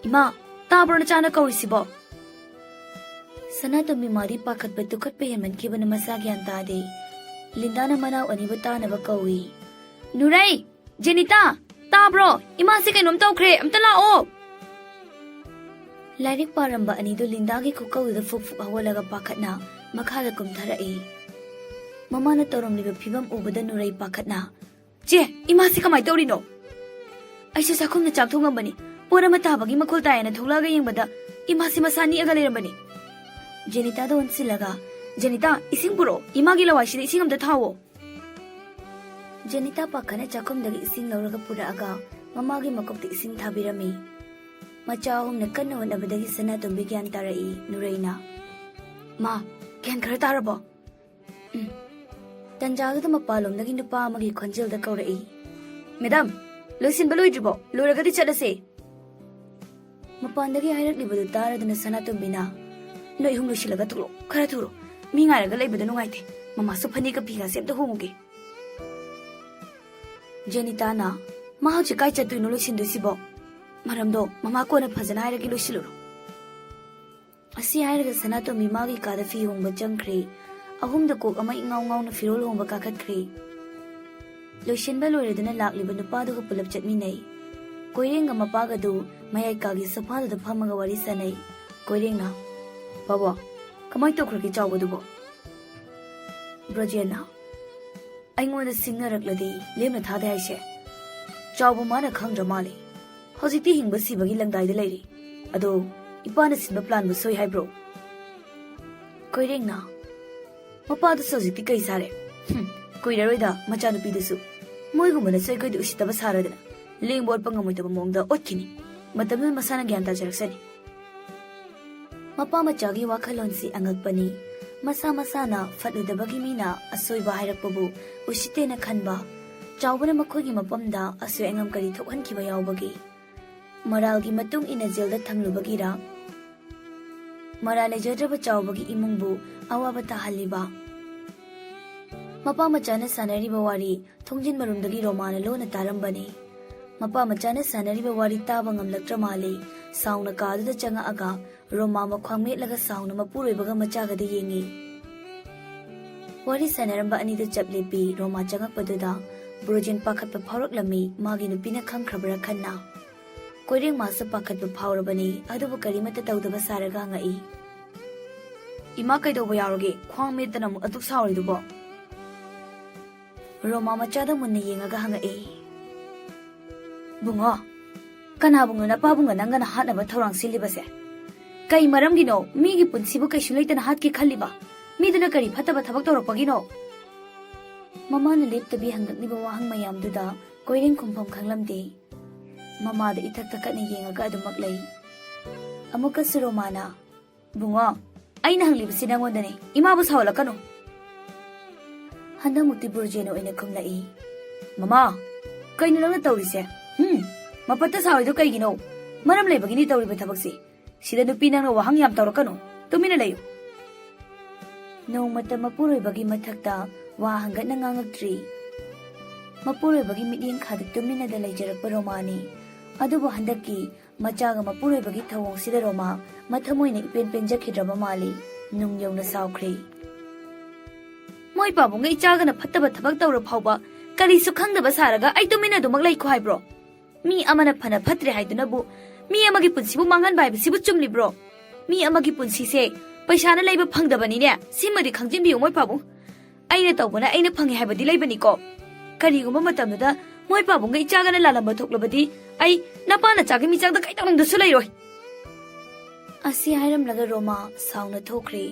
"ꯏꯃꯥ, ꯇꯥꯕ꯭ꯔꯣ ꯅꯆꯥꯅ ꯀꯧꯔꯤꯁꯤꯕꯣ?" ꯁꯅꯥꯇꯣꯝꯕꯤ ꯃꯥꯗꯤ ꯄꯥꯈꯠꯄ ꯇꯨꯈꯠꯄ ꯍꯦꯟꯃꯟꯈꯤꯕꯅ ꯃꯁꯥ ꯒ꯭ꯌꯥꯟ ꯇꯥꯗꯦ꯫ ꯂꯤꯟꯗꯥꯅ ꯃꯅꯥꯎ ꯑꯅꯤꯕꯨ ꯇꯥꯅꯕ ꯀꯧꯏ꯫ "ꯅꯨꯔꯩ! ꯖꯦꯅꯤꯇꯥ! ꯇꯥꯕ꯭ꯔꯣ? ꯏꯃꯥꯁꯤ ꯀꯩꯅꯣꯝ ꯇꯧꯈ꯭ꯔꯦ, ꯑꯝꯇ ꯂꯥꯛꯑꯣ꯫ ꯂꯥꯏꯔꯤꯛ ꯄꯥꯔꯝꯕ ꯑꯅꯤꯗꯨ ꯂꯤꯟꯗꯥꯒꯤ ꯈꯨꯀꯧꯗꯨꯗ ꯐꯨꯛ ꯐꯨꯛ ꯍꯧꯒꯠꯂꯒ ꯄꯥꯈꯠꯅ ꯃꯈꯥꯗ ꯀꯨꯝꯊꯔꯛꯏ꯫ ꯃꯃꯥꯅ ꯇꯧꯔꯝꯂꯤꯕ ꯐꯤꯕꯝ ꯎꯕꯗ ꯅꯨꯔꯩ ꯄꯥꯈꯠꯅ, "ꯆꯦ, ꯏꯃꯥꯁꯤ ꯀꯃꯥꯏ ꯇꯧꯔꯤꯅꯣ?" "ꯑꯩꯁꯨ ꯆꯥꯛꯈꯨꯝꯗ ꯆꯥꯛ ꯊꯣꯡꯉꯝꯕꯅꯤ, ꯄꯣꯠ ꯑꯃ ꯇꯥꯕꯒꯤ ꯃꯈꯣꯜ ꯇꯥꯏꯌꯦꯅ ꯊꯣꯛꯂꯛꯑꯒ ꯌꯦꯡꯕꯗ ꯏꯃꯥꯁꯤ ꯃꯁꯥ ꯅꯤꯛꯑꯒ ꯂꯩꯔꯝꯕꯅꯤ꯫" ꯖꯦꯅꯤꯇꯥꯗ ꯑꯣꯟꯁꯤꯜꯂꯒ, "ꯖꯦꯅꯤꯇꯥ, ꯏꯁꯤꯡ ꯄꯨꯔꯛꯑꯣ, ꯏꯃꯥꯒꯤ ꯂꯋꯥꯏꯁꯤꯗ ꯏꯁꯤꯡ ꯑꯝꯇ ꯊꯥꯎꯑꯣ꯫" ꯖꯦꯅꯤꯇꯥ ꯄꯥꯈꯠꯅ ꯆꯥꯛꯈꯨꯝꯗꯒꯤ ꯏꯁꯤꯡ ꯂꯧꯔꯒ ꯄꯨꯔꯛꯑꯒ ꯃꯃꯥꯒꯤ ꯃꯀꯣꯛꯇ ꯏꯁꯤꯡ ꯊꯥꯕꯤꯔꯝꯃꯤ꯫ ꯃꯆꯥ ꯑꯍꯨꯝꯅ ꯀꯟꯅ ꯍꯣꯠꯅꯕꯗꯒꯤ ꯁꯅꯥꯇꯣꯝꯕꯤ ꯒ꯭ꯌꯥꯟ ꯇꯥꯔꯛꯏ꯫ ꯅꯨꯔꯩꯅ, "ꯃꯥ, ꯒ꯭ꯌꯥꯟ ꯈꯔ ꯇꯥꯔꯕꯣ?" ꯎꯝ꯫ ꯇꯟꯖꯥꯗꯨꯗ ꯃꯄꯥꯟꯂꯣꯝꯗꯒꯤ ꯅꯨꯄꯥ ꯑꯃꯒꯤ ꯈꯣꯟꯖꯦꯜꯗ ꯀꯧꯔꯛꯏ, "ꯃꯦꯗꯥꯝ, ꯂꯣꯏꯁꯤꯟꯕ ꯂꯣꯏꯗ꯭ꯔꯤꯕꯣ? ꯂꯣꯏꯔꯒꯗꯤ ꯆꯠꯂꯁꯦ꯫" ꯃꯄꯥꯟꯗꯒꯤ ꯍꯥꯏꯔꯛꯂꯤꯕꯗꯨ ꯇꯥꯔꯗꯨꯅ ꯁꯅꯥꯇꯣꯝꯕꯤꯅ, "ꯅꯣꯏ ꯑꯍꯨꯝ ꯂꯣꯏꯁꯤꯜꯂꯒ ꯊꯣꯛꯂꯛꯑꯣ, ꯈꯔ ꯊꯨꯔꯣ꯫ ꯃꯤ ꯉꯥꯏꯔꯒ ꯂꯩꯕꯗ ꯅꯨꯡꯉꯥꯏꯇꯦ꯫ ꯃꯃꯥꯁꯨ ꯐꯅꯦꯛꯀ ꯐꯤꯒꯥꯁꯦ ꯑꯝꯇ ꯍꯣꯡꯉꯨꯒꯦ꯫" ꯖꯦꯅꯤꯇꯥꯅ, "ꯃꯥ ꯍꯧꯖꯤꯛ ꯀꯥꯏ ꯆꯠꯇꯣꯏꯅꯣ ꯂꯣꯏꯁꯤꯟꯗꯣꯏꯁꯤꯕꯣ? ꯃꯔꯝꯗꯣ ꯃꯃꯥ ꯀꯣꯟꯅ ꯐꯖꯅ ꯍꯥꯏꯔꯒꯦ, ꯂꯣꯏꯁꯤꯜꯂꯨꯔꯣ꯫" ꯑꯁꯤ ꯍꯥꯏꯔꯒ ꯁꯅꯥꯇꯣꯝꯕꯤ ꯃꯥꯒꯤ ꯀꯥꯗ ꯐꯤ ꯍꯣꯡꯕ ꯆꯪꯈ꯭ꯔꯦ꯫ ꯑꯍꯨꯝꯗ ꯀꯣꯛ ꯑꯃ ꯏꯉꯥꯎ ꯉꯥꯎꯅ ꯐꯤꯔꯣꯜ ꯍꯣꯡꯕ ꯀꯥꯈꯠꯈ꯭ꯔꯦ꯫ ꯂꯣꯏꯁꯤꯟꯕ ꯂꯣꯏꯔꯗꯨꯅ ꯂꯥꯛꯂꯤꯕ ꯅꯨꯄꯥꯗꯨꯒ ꯄꯨꯂꯞ ꯆꯠꯃꯤꯟꯅꯩ꯫ ꯀꯣꯏꯔꯦꯡꯒ ꯃꯄꯥꯒꯗꯨ ꯃꯌꯥꯏ ꯀꯥꯒꯤ ꯁꯣꯐꯥꯗꯨꯗ ꯐꯝꯃꯒ ꯋꯥꯔꯤ ꯁꯥꯟꯅꯩ꯫ ꯀꯣꯏꯔꯦꯡꯅ, "ꯕꯥꯕꯣ, ꯀꯃꯥꯏ ꯇꯧꯈ꯭ꯔꯒꯦ ꯆꯥꯎꯕꯗꯨꯕꯣ?" ꯕ꯭ꯔꯣꯖꯦꯟꯅ, "ꯑꯩꯉꯣꯟꯗ ꯁꯤꯡꯅꯔꯛꯂꯗꯤ ꯂꯦꯝꯅ ꯊꯥꯗꯦ ꯍꯥꯏꯁꯦ꯫ ꯆꯥꯎꯕ ꯃꯥꯅ ꯈꯪꯗ꯭ꯔ ꯃꯥꯜꯂꯦ꯫ ꯍꯧꯖꯤꯛꯇꯤ ꯍꯤꯡꯕ ꯁꯤꯕꯒꯤ ꯂꯪꯗꯥꯏꯗ ꯂꯩꯔꯤ꯫ ꯑꯗꯣ ꯏꯄꯥꯅ ꯁꯤꯟꯕ ꯄ꯭ꯂꯥꯟꯕꯨ ꯁꯣꯏ ꯍꯥꯏꯕ꯭ꯔꯣ?" ꯀꯣꯏꯔꯦꯡꯅ, "ꯃꯄꯥꯗꯨꯁꯨ ꯍꯧꯖꯤꯛꯇꯤ ꯀꯩ ꯆꯥꯔꯦ? ꯍꯨꯝ, ꯀꯨꯏꯔꯔꯣꯏꯗ ꯃꯆꯥꯅꯨꯄꯤꯗꯨꯁꯨ꯫ ꯃꯣꯏꯒꯨꯝꯕꯅꯁꯨ ꯑꯩꯈꯣꯏꯗ ꯎꯁꯤꯠꯇꯕ ꯁꯥꯔꯗꯅ ꯂꯦꯡꯕ ꯑꯣꯠꯄ ꯉꯝꯃꯣꯏꯗꯕ ꯃꯑꯣꯡꯗ ꯑꯣꯠꯈꯤꯅꯤ꯫ ꯃꯇꯝꯗꯨꯗ ꯃꯁꯥꯅ ꯒ꯭ꯌꯥꯟ ꯇꯥꯖꯔꯛꯁꯅꯤ꯫" ꯃꯄꯥ ꯃꯆꯥꯒꯤ ꯋꯥꯈꯜꯂꯣꯟꯁꯤ ꯑꯉꯛꯄꯅꯤ꯫ ꯃꯁꯥ ꯃꯁꯥꯅ ꯐꯠꯂꯨꯗꯕꯒꯤ ꯃꯤꯅ ꯑꯁꯣꯏꯕ ꯍꯥꯏꯔꯛꯄꯕꯨ ꯎꯁꯤꯠꯇꯦꯅ ꯈꯟꯕ꯫ ꯆꯥꯎꯕꯅ ꯃꯈꯣꯏꯒꯤ ꯃꯐꯝꯗ ꯑꯁꯣꯏ ꯑꯉꯥꯝ ꯀꯔꯤ ꯊꯣꯛꯍꯟꯈꯤꯕ ꯌꯥꯎꯕꯒꯦ? ꯃꯔꯥꯜꯒꯤ ꯃꯇꯨꯡ ꯏꯟꯅ ꯖꯦꯜꯗ ꯊꯝꯂꯨꯕꯒꯤꯔ? ꯃꯔꯥꯜ ꯂꯩꯖꯗ꯭ꯔꯕ ꯆꯥꯎꯕꯒꯤ ꯏꯃꯨꯡꯕꯨ ꯑꯋꯥꯕ ꯇꯥꯍꯜꯂꯤꯕ꯫ ꯃꯄꯥ ꯃꯆꯥꯅ ꯁꯥꯟꯅꯔꯤꯕ ꯋꯥꯔꯤ ꯊꯣꯡꯖꯤꯟ ꯃꯔꯨꯝꯗꯒꯤ ꯔꯣꯃꯥꯅ ꯂꯣꯟꯅ ꯇꯥꯔꯝꯕꯅꯤ꯫ ꯃꯄꯥ ꯃꯆꯥꯅ ꯁꯥꯟꯅꯔꯤꯕ ꯋꯥꯔꯤ ꯇꯥꯕ ꯉꯝꯂꯛꯇ꯭ꯔ ꯃꯥꯜꯂꯦ꯫ ꯁꯥꯎꯅ ꯀꯥꯗꯨꯗ ꯆꯪꯉꯛꯑꯒ ꯔꯣꯃꯥ ꯃꯈ꯭ꯋꯥꯡ ꯃꯦꯠꯂꯒ ꯁꯥꯎꯅ ꯃꯄꯨꯔꯣꯏꯕꯒ ꯃꯆꯥꯒꯗ ꯌꯦꯡꯉꯤ꯫ ꯋꯥꯔꯤ ꯁꯥꯟꯅꯔꯝꯕ ꯑꯅꯤꯗꯨ ꯆꯞ ꯂꯦꯞꯄꯤ꯫ ꯔꯣꯃꯥ ꯆꯪꯉꯛꯄꯗꯨꯗ ꯕ꯭ꯔꯣꯖꯦꯟ ꯄꯥꯈꯠꯄ ꯐꯥꯎꯔꯛꯂꯝꯃꯤ, ꯃꯥꯒꯤ ꯅꯨꯄꯤꯅ ꯈꯪꯈ꯭ꯔꯕ꯭ꯔꯥ ꯈꯟꯅ꯫ ꯀꯣꯏꯔꯦꯡ ꯃꯥꯁꯨ ꯄꯥꯈꯠꯄ ꯐꯥꯎꯔꯕꯅꯤ, ꯑꯗꯨꯕꯨ ꯀꯔꯤꯃꯠꯇ ꯇꯧꯗꯕ ꯁꯥꯔꯒ ꯍꯪꯉꯛꯏ꯫ "ꯏꯃꯥ ꯀꯩꯗꯧꯕ ꯌꯥꯎꯔꯒꯦ? ꯈ꯭ꯋꯥꯡ ꯃꯦꯠꯇꯅ ꯑꯃꯨꯛ ꯑꯗꯨꯛ ꯁꯥꯎꯔꯤꯗꯨꯕꯣ?" ꯔꯣꯃꯥ ꯃꯆꯥꯗ ꯃꯨꯟꯅ ꯌꯦꯡꯉꯒ ꯍꯪꯉꯛꯏ꯫ "ꯕꯨꯡꯉꯣ, ꯀꯅꯥꯕꯨꯅꯣ ꯅꯄꯥꯕꯨꯡꯒ ꯅꯪꯒꯅ ꯍꯥꯠꯅꯕ ꯊꯧꯔꯥꯡ ꯁꯤꯜꯂꯤꯕꯁꯦ? ꯀꯩ ꯃꯔꯝꯒꯤꯅꯣ? ꯃꯤꯒꯤ ꯄꯨꯟꯁꯤꯕꯨ ꯀꯩꯁꯨ ꯂꯩꯇꯅ ꯍꯥꯠꯀꯦ ꯈꯜꯂꯤꯕ? ꯃꯤꯗꯨꯅ ꯀꯔꯤ ꯐꯠꯇꯕ ꯊꯕꯛ ꯇꯧꯔꯛꯄꯒꯤꯅꯣ?" ꯃꯃꯥꯅ ꯂꯦꯞꯇꯕꯤ ꯍꯪꯂꯛꯂꯤꯕ ꯋꯥꯍꯪ ꯃꯌꯥꯝꯗꯨꯗ ꯀꯣꯏꯔꯦꯡ ꯈꯨꯝꯐꯝ ꯈꯪꯂꯝꯗꯦ꯫ ꯃꯃꯥꯗ ꯏꯊꯛ ꯊꯛꯀꯠꯅ ꯌꯦꯡꯉꯒ ꯑꯗꯨꯃꯛ ꯂꯩ꯫ ꯑꯃꯨꯛꯀꯁꯨ ꯔꯣꯃꯥꯅ, "ꯕꯨꯡꯉꯣ, ꯑꯩꯅ ꯍꯪꯂꯤꯕꯁꯤ ꯅꯪꯉꯣꯟꯗꯅꯤ꯫ ꯏꯃꯥꯕꯨ ꯁꯥꯎꯍꯜꯂꯛꯀꯅꯨ꯫" ꯍꯟꯗꯛꯃꯨꯛꯇꯤ ꯕ꯭ꯔꯣꯖꯦꯟ ꯑꯣꯏꯅ ꯈꯨꯝꯂꯛꯏ꯫ "ꯃꯃꯥ, ꯀꯩꯅꯣ ꯅꯪꯅ ꯇꯧꯔꯤꯁꯦ? ꯍꯨꯝ? ꯃꯄꯠꯇ ꯁꯥꯎꯔꯤꯗꯣ ꯀꯩꯒꯤꯅꯣ? ꯃꯔꯝ ꯂꯩꯕꯒꯤꯅꯤ ꯇꯧꯔꯤꯕ ꯊꯕꯛꯁꯤ꯫ ꯁꯤꯗ ꯅꯨꯄꯤ ꯅꯪꯅ ꯋꯥꯍꯪ ꯌꯥꯝ ꯇꯧꯔꯛꯀꯅꯨ꯫ ꯇꯨꯃꯤꯟꯅ ꯂꯩꯌꯨ꯫" ꯅꯣꯡꯃꯇ ꯃꯄꯨꯔꯣꯏꯕꯒꯤ ꯃꯊꯛꯇ ꯋꯥ ꯍꯪꯒꯠꯅ ꯉꯥꯡꯉꯛꯇ꯭ꯔꯤ꯫ ꯃꯄꯨꯔꯣꯏꯕꯒꯤ ꯃꯤꯠꯌꯦꯡ ꯈꯥꯗ ꯇꯨꯃꯤꯟꯅꯗ ꯂꯩꯖꯔꯛꯄ ꯔꯣꯃꯥꯅꯤ꯫ ꯑꯗꯨꯕꯨ ꯍꯟꯗꯛꯀꯤ ꯃꯆꯥꯒ ꯃꯄꯨꯔꯣꯏꯕꯒꯤ ꯊꯧꯑꯣꯡꯁꯤꯗ ꯔꯣꯃꯥ ꯃꯊꯃꯣꯏꯅ ꯏꯄꯦꯟ ꯄꯦꯟꯖꯈꯤꯗ꯭ꯔꯕ ꯃꯥꯜꯂꯤ꯫ ꯅꯨꯡ ꯌꯧꯅ ꯁꯥꯎꯈ꯭ꯔꯦ꯫ "ꯃꯣꯏ ꯄꯥꯕꯨꯡꯒ ꯏꯆꯥꯒꯅ ꯐꯠꯇꯕ ꯊꯕꯛ ꯇꯧꯔ ꯐꯥꯎꯕ ꯀꯔꯤꯁꯨ ꯈꯪꯗꯕ ꯁꯥꯔꯒ ꯑꯩ ꯇꯨꯃꯤꯟꯅ ꯑꯗꯨꯃꯛ ꯂꯩꯈꯣ ꯍꯥꯏꯕ꯭ꯔꯣ? ꯃꯤ ꯑꯃꯅ ꯐꯅ ꯐꯠꯇ꯭ꯔꯦ ꯍꯥꯏꯗꯨꯅꯕꯨ ꯃꯤ ꯑꯃꯒꯤ ꯄꯨꯟꯁꯤꯕꯨ ꯃꯥꯡꯍꯟꯕ ꯍꯥꯏꯕꯁꯤꯕꯨ ꯆꯨꯝꯂꯤꯕ꯭ꯔꯣ? ꯃꯤ ꯑꯃꯒꯤ ꯄꯨꯟꯁꯤꯁꯦ ꯄꯩꯁꯥꯅ ꯂꯩꯕ ꯐꯪꯗꯕꯅꯤꯅꯦ꯫ ꯁꯤꯃꯗꯤ ꯈꯪꯖꯤꯟꯕꯤꯌꯨ ꯃꯣꯏ ꯄꯥꯕꯨꯡ꯫ ꯑꯩꯅ ꯇꯧꯕꯅ ꯑꯩꯅ ꯐꯪꯉꯦ ꯍꯥꯏꯕꯗꯤ ꯂꯩꯕꯅꯤꯀꯣ꯫ ꯀꯔꯤꯒꯨꯝꯕ ꯃꯇꯝꯗꯨꯗ ꯃꯣꯏ ꯄꯥꯕꯨꯡꯒ ꯏꯆꯥꯒꯅ ꯂꯥꯜꯂꯝꯕ ꯊꯣꯛꯂꯕꯗꯤ ꯑꯩ ꯅꯄꯥ ꯅꯆꯥꯒꯤ ꯃꯤꯆꯪꯗ ꯀꯩꯗꯧꯅꯨꯡꯗꯁꯨ ꯂꯩꯔꯣꯏ꯫" ꯑꯁꯤ ꯍꯥꯏꯔꯝꯂꯒ ꯔꯣꯃꯥ ꯁꯥꯎꯅ ꯊꯣꯛꯈ꯭ꯔꯦ꯫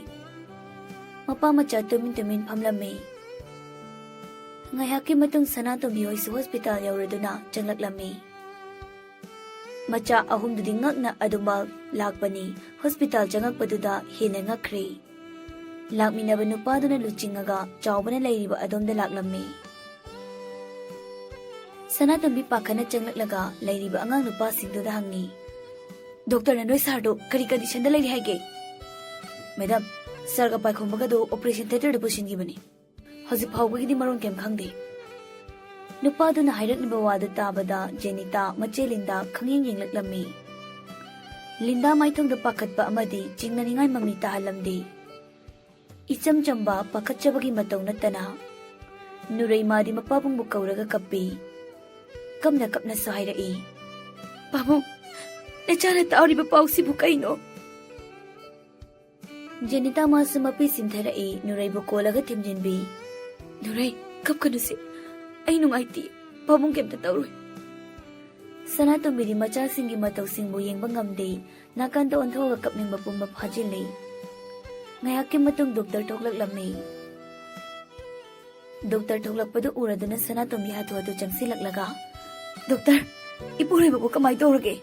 ꯃꯄꯥ ꯃꯆꯥ ꯇꯨꯃꯤꯟ ꯇꯨꯃꯤꯟ ꯐꯝꯂꯝꯃꯤ꯫ ꯉꯥꯏꯍꯥꯛꯀꯤ ꯃꯇꯨꯡ ꯁꯅꯥꯇꯣꯝꯕꯤ ꯍꯣꯏꯁꯨ ꯍꯣꯁꯄꯤꯇꯥꯜ ꯌꯧꯔꯗꯨꯅ ꯆꯪꯂꯛꯂꯝꯃꯤ꯫ ꯃꯆꯥ ꯑꯍꯨꯝꯗꯨꯗꯤ ꯉꯛꯅ ꯑꯗꯨꯃꯛ ꯂꯥꯛꯄꯅꯤ꯫ ꯍꯣꯁꯄꯤꯇꯥꯜ ꯆꯪꯉꯛꯄꯗꯨꯗ ꯍꯦꯟꯅ ꯉꯛꯈ꯭ꯔꯦ꯫ ꯂꯥꯛꯃꯤꯟꯅꯕ ꯅꯨꯄꯥꯗꯨꯅ ꯂꯨꯆꯤꯡꯉꯒ ꯆꯥꯎꯕꯅ ꯂꯩꯔꯤꯕ ꯑꯗꯣꯝꯗ ꯂꯥꯛꯂꯝꯃꯤ꯫ ꯁꯅꯥꯇꯣꯝꯕꯤ ꯄꯥꯈꯠꯅ ꯆꯪꯂꯛꯂꯒ ꯂꯩꯔꯤꯕ ꯑꯉꯥꯡ ꯅꯨꯄꯥꯁꯤꯡꯗꯨꯗ ꯍꯪꯉꯤ, "ꯗꯣꯛꯇꯔꯅ ꯅꯣꯏ ꯁꯥꯔꯗꯨ ꯀꯔꯤ ꯀꯟꯗꯤꯁꯟꯗ ꯂꯩꯔꯤ ꯍꯥꯏꯒꯦ?" "ꯃꯦꯗꯥꯝ, ꯁꯥꯔꯒ ꯄꯥꯏꯈꯣꯝꯕꯒꯗꯨ ꯑꯣꯄꯔꯦꯁꯟ ꯊꯤꯌꯦꯇꯔꯗ ꯄꯨꯁꯤꯟꯈꯤꯕꯅꯤ꯫ ꯍꯧꯖꯤꯛ ꯐꯥꯎꯕꯒꯤꯗꯤ ꯃꯔꯣꯟ ꯀꯩꯝ ꯈꯪꯗꯦ꯫" ꯅꯨꯄꯥꯗꯨꯅ ꯍꯥꯏꯔꯛꯂꯤꯕ ꯋꯥꯗꯨ ꯇꯥꯕꯗ ꯖꯦꯅꯤꯇꯥ ꯃꯆꯦ ꯂꯤꯟꯗꯥ ꯈꯪꯌꯦꯡ ꯌꯦꯡꯂꯛꯂꯝꯃꯤ꯫ ꯂꯤꯟꯗꯥ ꯃꯥꯏꯊꯣꯡꯗ ꯄꯥꯈꯠꯄ ꯑꯃꯗꯤ ꯆꯤꯡꯅꯅꯤꯡꯉꯥꯏ ꯃꯃꯤ ꯇꯥꯍꯜꯂꯝꯗꯦ꯫ ꯏꯆꯝ ꯆꯝꯕ ꯄꯥꯈꯠꯆꯕꯒꯤ ꯃꯇꯧ ꯅꯠꯇꯅ ꯅꯨꯔꯩꯃꯥꯗꯤ ꯃꯄꯥꯕꯨꯡꯕꯨ ꯀꯧꯔꯒ ꯀꯞꯄꯤ꯫ ꯀꯞꯅ ꯀꯞꯅꯁꯨ ꯍꯥꯏꯔꯛꯏ, "ꯄꯥꯕꯨꯡ, ꯅꯆꯥꯅ ꯇꯥꯔꯤꯕ ꯄꯥꯎꯁꯤꯕꯨ ꯀꯩꯅꯣ?" ꯖꯦꯅꯤꯇꯥ ꯃꯥꯁꯨ ꯃꯄꯤ ꯆꯤꯟꯊꯔꯛꯏ, ꯅꯨꯔꯩꯕꯨ ꯀꯣꯜꯂꯒ ꯊꯦꯝꯖꯤꯟꯕꯤ꯫ "ꯅꯨꯔꯩ, ꯀꯞꯀꯅꯨꯁꯦ꯫ ꯑꯩ ꯅꯨꯡꯉꯥꯏꯇꯦ꯫ ꯄꯥꯕꯨꯡ ꯀꯩꯝꯇ ꯇꯧꯔꯣꯏ꯫" ꯁꯅꯥꯇꯣꯝꯕꯤꯗꯤ ꯃꯆꯥꯁꯤꯡꯒꯤ ꯃꯇꯧꯁꯤꯡꯕꯨ ꯌꯦꯡꯕ ꯉꯝꯗꯦ꯫ ꯅꯥꯀꯟꯗ ꯑꯣꯟꯊꯣꯛꯑꯒ ꯀꯞꯅꯤꯡꯕ ꯄꯨꯝꯕ ꯐꯥꯖꯤꯜꯂꯤ꯫ ꯉꯥꯏꯍꯥꯛꯀꯤ ꯃꯇꯨꯡ ꯗꯣꯛꯇꯔ ꯊꯣꯛꯂꯛꯂꯝꯃꯤ꯫ ꯗꯣꯛꯇꯔ ꯊꯣꯛꯂꯛꯄꯗꯨ ꯎꯔꯗꯨꯅ ꯁꯅꯥꯇꯣꯝꯕꯤ ꯍꯥꯊꯨ ꯍꯥꯊꯨ ꯆꯪꯁꯤꯜꯂꯛꯂꯒ, "ꯗꯣꯛꯇꯔ, ꯏꯄꯨꯔꯣꯏꯕꯕꯨ ꯀꯃꯥꯏ ꯇꯧꯔꯒꯦ?"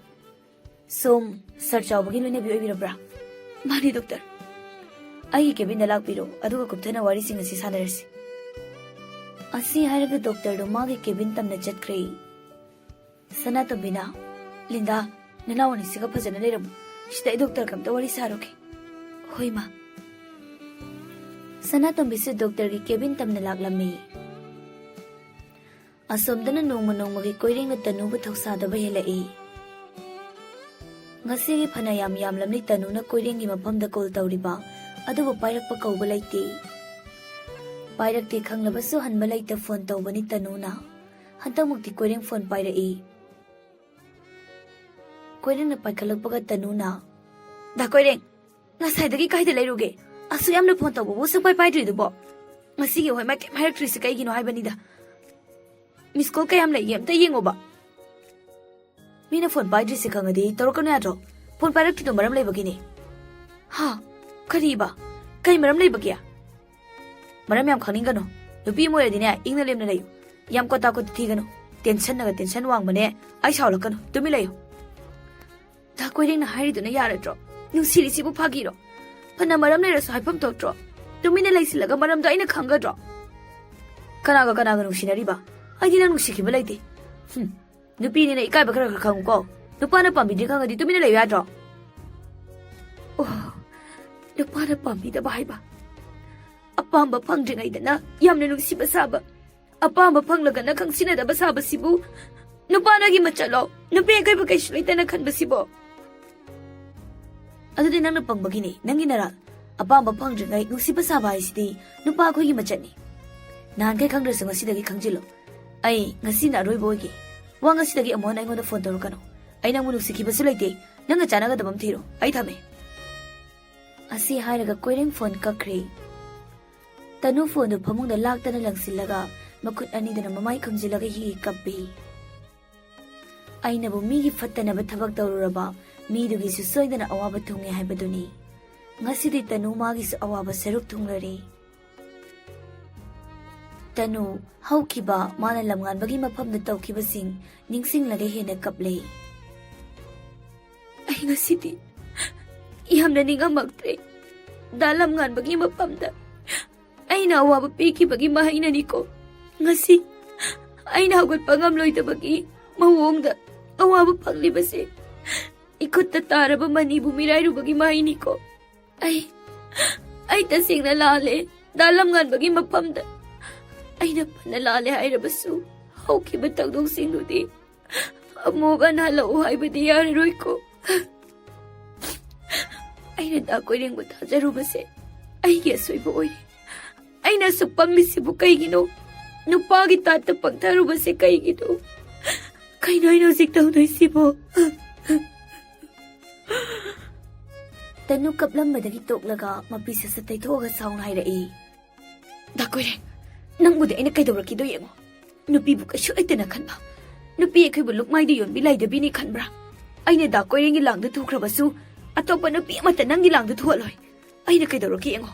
"ꯁꯣꯝ ꯁꯥꯔ ꯆꯥꯎꯕꯒꯤ ꯂꯣꯏꯅꯕꯤ ꯑꯣꯏꯕꯤꯔꯕ꯭ꯔꯥ?" "ꯃꯥꯅꯤ ꯗꯣꯛꯇꯔ꯫" "ꯑꯩꯒꯤ ꯀꯦꯕꯤꯟꯗ ꯂꯥꯛꯄꯤꯔꯣ, ꯑꯗꯨꯒ ꯀꯨꯞꯊꯅ ꯋꯥꯔꯤꯁꯤꯡ ꯑꯁꯤ ꯁꯥꯟꯅꯔꯁꯤ꯫" ꯑꯁꯤ ꯍꯥꯏꯔꯒ ꯗꯣꯛꯇꯔꯗꯨ ꯃꯥꯒꯤ ꯀꯦꯕꯤꯟ ꯇꯝꯅ ꯆꯠꯈ꯭ꯔꯦ꯫ ꯁꯅꯥꯇꯣꯝꯕꯤꯅ, "ꯂꯤꯟꯗꯥ, ꯅꯅꯥꯎ ꯑꯅꯤꯁꯤꯒ ꯐꯖꯅ ꯂꯩꯔꯝꯃꯨ꯫ ꯁꯤꯗ ꯑꯩ ꯗꯣꯛꯇꯔꯒ ꯑꯝꯇ ꯋꯥꯔꯤ ꯁꯥꯔꯨꯒꯦ꯫" "ꯍꯣꯏ, ꯃꯥ꯫" ꯁꯅꯥꯇꯣꯝꯕꯤꯁꯨ ꯗꯣꯛꯇꯔꯒꯤ ꯀꯦꯕꯤꯟ ꯇꯝꯅ ꯂꯥꯛꯂꯝꯃꯤ꯫ ꯑꯁꯣꯝꯗꯅ ꯅꯣꯡꯃ ꯅꯣꯡꯃꯒꯤ ꯀꯣꯏꯔꯦꯡꯅ ꯇꯅꯨꯕꯨ ꯊꯧꯁꯥꯗꯕ ꯍꯦꯜꯂꯛꯏ꯫ ꯉꯁꯤꯒꯤ ꯐꯅ ꯌꯥꯝ ꯌꯥꯝꯂꯝꯂꯤ ꯇꯅꯨꯅ ꯀꯣꯏꯔꯦꯡꯒꯤ ꯃꯐꯝꯗ ꯀꯣꯜ ꯇꯧꯔꯤꯕ, ꯑꯗꯨꯕꯨ ꯄꯥꯏꯔꯛꯄ ꯀꯧꯕ ꯂꯩꯇꯦ꯫ ꯄꯥꯏꯔꯛꯇꯦ ꯈꯪꯂꯕꯁꯨ ꯍꯟꯕ ꯂꯩꯇ ꯐꯣꯟ ꯇꯧꯕꯅꯤ ꯇꯅꯨꯅ꯫ ꯍꯟꯗꯛꯃꯨꯛꯇꯤ ꯀꯣꯏꯔꯦꯡ ꯐꯣꯟ ꯄꯥꯏꯔꯛꯏ꯫ ꯀꯣꯏꯔꯦꯡꯅ ꯄꯥꯏꯈꯠꯂꯛꯄꯒ ꯇꯅꯨꯅ, "ꯗꯥ ꯀꯣꯏꯔꯦꯡ, ꯉꯁꯥꯏꯗꯒꯤ ꯀꯥꯏꯗ ꯂꯩꯔꯨꯒꯦ? ꯑꯁꯨꯛ ꯌꯥꯝꯅ ꯐꯣꯟ ꯇꯧꯕꯕꯨ ꯁꯨꯡꯄꯥꯏ ꯄꯥꯏꯗ꯭ꯔꯤꯗꯨꯕꯣ? ꯉꯁꯤꯒꯤ ꯍꯣꯏ ꯃꯥ ꯀꯩꯝ ꯍꯥꯏꯔꯛꯇ꯭ꯔꯤꯁꯤ ꯀꯩꯒꯤꯅꯣ ꯍꯥꯏꯕꯅꯤꯗ꯫ ꯃꯤꯁ ꯀꯣꯜ ꯀꯌꯥꯝ ꯂꯩꯒꯦ ꯑꯝꯇ ꯌꯦꯡꯉꯣꯕ꯫" "ꯃꯤꯅ ꯐꯣꯟ ꯄꯥꯏꯗ꯭ꯔꯤꯁꯦ ꯈꯪꯉꯗꯤ ꯇꯧꯔꯛꯀꯅꯨ ꯌꯥꯗ꯭ꯔꯣ? ꯐꯣꯟ ꯄꯥꯏꯔꯛꯇ꯭ꯔꯤꯗꯣ ꯃꯔꯝ ꯂꯩꯕꯒꯤꯅꯦ꯫" "ꯍꯥ? ꯀꯔꯤꯕ? ꯀꯩ ꯃꯔꯝ ꯂꯩꯕꯒꯦ?" "ꯃꯔꯝ ꯌꯥꯝ ꯈꯪꯅꯤꯡꯒꯅꯨ꯫ ꯅꯨꯄꯤ ꯑꯃ ꯑꯣꯏꯔꯗꯤꯅꯦ, ꯏꯪꯅ ꯂꯦꯝꯅ ꯂꯩꯌꯨ꯫ ꯌꯥꯝ ꯀꯣꯇꯥ ꯀꯣꯇꯤ ꯊꯤꯒꯅꯨ꯫ ꯇꯦꯟꯁꯟꯅꯒ ꯇꯦꯟꯁꯟ ꯋꯥꯡꯕꯅꯦ꯫ ꯑꯩ ꯁꯥꯎꯂꯛꯀꯅꯨ꯫ ꯇꯨꯃꯤꯟ ꯂꯩꯌꯨ꯫" "ꯗꯥ ꯀꯣꯏꯔꯦꯡꯅ ꯍꯥꯏꯔꯤꯗꯨꯅ ꯌꯥꯔꯗ꯭ꯔꯣ? ꯅꯨꯡꯁꯤꯔꯤꯁꯤꯕꯨ ꯐꯥꯒꯤꯔꯣ? ꯐꯅ ꯃꯔꯝ ꯂꯩꯔꯁꯨ ꯍꯥꯏꯐꯝ ꯊꯣꯛꯇ꯭ꯔꯣ? ꯇꯨꯃꯤꯟꯅ ꯂꯩꯁꯤꯜꯂꯒ ꯃꯔꯝꯗꯣ ꯑꯩꯅ ꯈꯪꯒꯗ꯭ꯔꯣ?" "ꯀꯅꯥꯒ ꯀꯅꯥꯒ ꯅꯨꯡꯁꯤꯅꯔꯤꯕ? ꯑꯩꯗꯤ ꯅꯪ ꯅꯨꯡꯁꯤꯈꯤꯕ ꯂꯩꯇꯦ꯫" "ꯍꯨꯝ, ꯅꯨꯄꯤꯅꯤꯅ ꯏꯀꯥꯏꯕ ꯈꯔ ꯈꯔ ꯈꯪꯉꯨꯀꯣ꯫ ꯅꯨꯄꯥꯅ ꯄꯥꯝꯕꯤꯗ꯭ꯔꯤ ꯈꯪꯉꯗꯤ ꯇꯨꯃꯤꯟꯅ ꯂꯩꯌꯨ ꯌꯥꯗ꯭ꯔꯣ?" "ꯑꯣ, ꯅꯨꯄꯥꯅ ꯄꯥꯝꯕꯤꯗꯕ ꯍꯥꯏꯕ? ꯑꯄꯥꯝꯕ ꯐꯪꯗ꯭ꯔꯤꯉꯩꯗꯅ ꯌꯥꯝꯅ ꯅꯨꯡꯁꯤꯕ ꯁꯥꯕ, ꯑꯄꯥꯝꯕ ꯐꯪꯂꯒꯅ ꯈꯪꯁꯤꯟꯅꯗꯕ ꯁꯥꯕꯁꯤꯕꯨ ꯅꯨꯄꯥꯅꯒꯤ ꯃꯆꯠꯂꯣ? ꯅꯨꯄꯤ ꯑꯀꯣꯏꯕ ꯀꯩꯁꯨ ꯂꯩꯇꯅ ꯈꯟꯕꯁꯤꯕꯣ?" "ꯑꯗꯨꯗꯤ ꯅꯪꯅ ꯄꯪꯕꯒꯤꯅꯦ, ꯅꯪꯒꯤ ꯅꯔꯥꯜ꯫ ꯑꯄꯥꯝꯕ ꯐꯪꯗ꯭ꯔꯤꯉꯩ ꯅꯨꯡꯁꯤꯕ ꯁꯥꯕ ꯍꯥꯏꯁꯤꯗꯤ ꯅꯨꯄꯥ ꯑꯩꯈꯣꯏꯒꯤ ꯃꯆꯠꯅꯤ꯫ ꯅꯍꯥꯟꯈꯩ ꯈꯪꯗ꯭ꯔꯁꯨ ꯉꯁꯤꯗꯒꯤ ꯈꯪꯖꯤꯜꯂꯣ꯫ ꯑꯩ ꯉꯁꯤꯅ ꯑꯔꯣꯏꯕ ꯑꯣꯏꯒꯦ꯫ ꯋꯥ ꯉꯁꯤꯗꯒꯤ ꯑꯃꯨꯛ ꯍꯟꯅ ꯑꯩꯉꯣꯟꯗ ꯐꯣꯟ ꯇꯧꯔꯛꯀꯅꯨ꯫ ꯑꯩ ꯅꯪꯕꯨ ꯅꯨꯡꯁꯤꯈꯤꯕꯁꯨ ꯂꯩꯇꯦ꯫ ꯅꯪꯒ ꯆꯥꯟꯅꯒꯗꯕ ꯑꯃ ꯊꯤꯔꯣ꯫ ꯑꯩ ꯊꯝꯃꯦ꯫ ꯑꯁꯤ ꯍꯥꯏꯔꯒ ꯀꯣꯏꯔꯦꯡ ꯐꯣꯟ ꯀꯛꯈ꯭ꯔꯦ꯫ ꯇꯅꯨ ꯐꯣꯟꯗꯨ ꯐꯃꯨꯡꯗ ꯂꯥꯛꯇꯅ ꯂꯪꯁꯤꯜꯂꯒ ꯃꯈꯨꯠ ꯑꯅꯤꯗꯨꯅ ꯃꯃꯥꯏ ꯈꯨꯝꯖꯤꯜꯂꯒ ꯍꯤ ꯀꯞꯄꯤ꯫ ꯑꯩꯅꯕꯨ ꯃꯤꯒꯤ ꯐꯠꯇꯅꯕ ꯊꯕꯛ ꯇꯧꯔꯨꯔꯕ, ꯃꯤꯗꯨꯒꯤꯁꯨ ꯁꯣꯏꯗꯅ ꯑꯋꯥꯕ ꯊꯨꯡꯉꯦ ꯍꯥꯏꯕꯗꯨꯅꯤ꯫ ꯉꯁꯤꯗꯤ ꯇꯅꯨ ꯃꯥꯒꯤꯁꯨ ꯑꯋꯥꯕ ꯁꯔꯨꯛ ꯊꯨꯡꯂꯔꯦ꯫ ꯇꯅꯨ ꯍꯧꯈꯤꯕ ꯃꯥꯅ ꯂꯝꯉꯥꯟꯕꯒꯤ ꯃꯐꯝꯗ ꯇꯧꯈꯤꯕꯁꯤꯡ ꯅꯤꯡꯁꯤꯡꯂꯒ ꯍꯦꯟꯅ ꯀꯞꯂꯦ꯫ ꯑꯩ ꯉꯁꯤꯗꯤ ꯌꯥꯝꯅ ꯅꯤꯡꯉꯝꯃꯛꯇ꯭ꯔꯦ꯫ ꯗꯥ ꯂꯝꯉꯥꯟꯕꯒꯤ ꯃꯐꯝꯗ ꯑꯩꯅ ꯑꯋꯥꯕ ꯄꯤꯈꯤꯕꯒꯤ ꯃꯍꯩꯅꯅꯤꯀꯣ꯫ ꯉꯁꯤ ꯑꯩꯅ ꯍꯧꯒꯠꯄ ꯉꯝꯂꯣꯏꯗꯕꯒꯤ ꯃꯑꯣꯡꯗ ꯑꯋꯥꯕ ꯐꯪꯂꯤꯕꯁꯦ ꯏꯈꯨꯠꯇ ꯇꯥꯔꯕ ꯃꯅꯤꯕꯨ ꯃꯤꯔꯥꯏꯔꯨꯕꯒꯤ ꯃꯍꯩꯅꯤꯀꯣ꯫ ꯑꯩ, ꯑꯩ ꯇꯁꯦꯡꯅ ꯂꯥꯜꯂꯦ꯫ ꯗꯥ ꯂꯝꯉꯥꯟꯕꯒꯤ ꯃꯐꯝꯗ ꯑꯩꯅ ꯐꯅ ꯂꯥꯜꯂꯦ ꯍꯥꯏꯔꯕꯁꯨ, ꯍꯧꯈꯤꯕ ꯊꯧꯗꯣꯛꯁꯤꯡꯗꯨꯗꯤ ꯑꯃꯨꯛ ꯍꯟꯅ ꯍꯜꯂꯛꯎ ꯍꯥꯏꯕꯗꯤ ꯌꯥꯔꯔꯣꯏꯀꯣ꯫ ꯑꯩꯅ ꯗꯥ ꯀꯣꯏꯔꯦꯡꯕꯨ ꯊꯥꯖꯔꯨꯕꯁꯦ ꯑꯩꯒꯤ ꯑꯁꯣꯏꯕ ꯑꯣꯏꯔꯦ꯫ ꯑꯩꯅ ꯑꯁꯨꯛ ꯄꯪꯂꯤꯁꯤꯕꯨ ꯀꯩꯒꯤꯅꯣ? ꯅꯨꯄꯥꯒꯤ ꯇꯥꯏꯞꯇ ꯄꯪꯊꯔꯨꯕꯁꯦ ꯀꯩꯒꯤꯅꯣ? ꯀꯩꯅꯣ ꯑꯩꯅ ꯍꯧꯖꯤꯛ ꯇꯧꯗꯣꯏꯁꯤꯕꯣ? ꯇꯅꯨ ꯀꯞꯂꯝꯕꯗꯒꯤ ꯇꯣꯛꯂꯒ ꯃꯄꯤ ꯁꯠ ꯁꯠ ꯇꯩꯊꯣꯛꯑꯒ ꯁꯥꯎꯅ ꯍꯥꯏꯔꯛꯏ꯫ ꯗꯥ ꯀꯣꯏꯔꯦꯡ, ꯅꯪꯕꯨꯗꯤ ꯑꯩꯅ ꯀꯩꯗꯧꯔꯛꯈꯤꯗꯣ ꯌꯦꯡꯉꯣ꯫ ꯅꯨꯄꯤꯕꯨ ꯀꯩꯁꯨ ꯂꯩꯇꯅ ꯈꯟꯕ, ꯅꯨꯄꯤ ꯑꯩꯈꯣꯏꯕꯨ ꯂꯨꯛꯃꯥꯏꯗ ꯌꯣꯟꯕꯤ ꯂꯥꯏꯗꯕꯤꯅꯤ ꯈꯟꯕ꯭ꯔꯥ? ꯑꯩꯅ ꯗꯥ ꯀꯣꯏꯔꯦꯡꯒꯤ ꯂꯥꯡꯗ ꯊꯨꯈ꯭ꯔꯕꯁꯨ ꯑꯇꯣꯞꯄ ꯅꯨꯄꯤ ꯑꯃꯠꯇ ꯅꯪꯒꯤ ꯂꯥꯡꯗ ꯊꯨꯍꯜꯂꯣꯏ꯫ ꯑꯩꯅ ꯀꯩꯗꯧꯔꯛꯀꯦ ꯌꯦꯡꯉꯣ꯫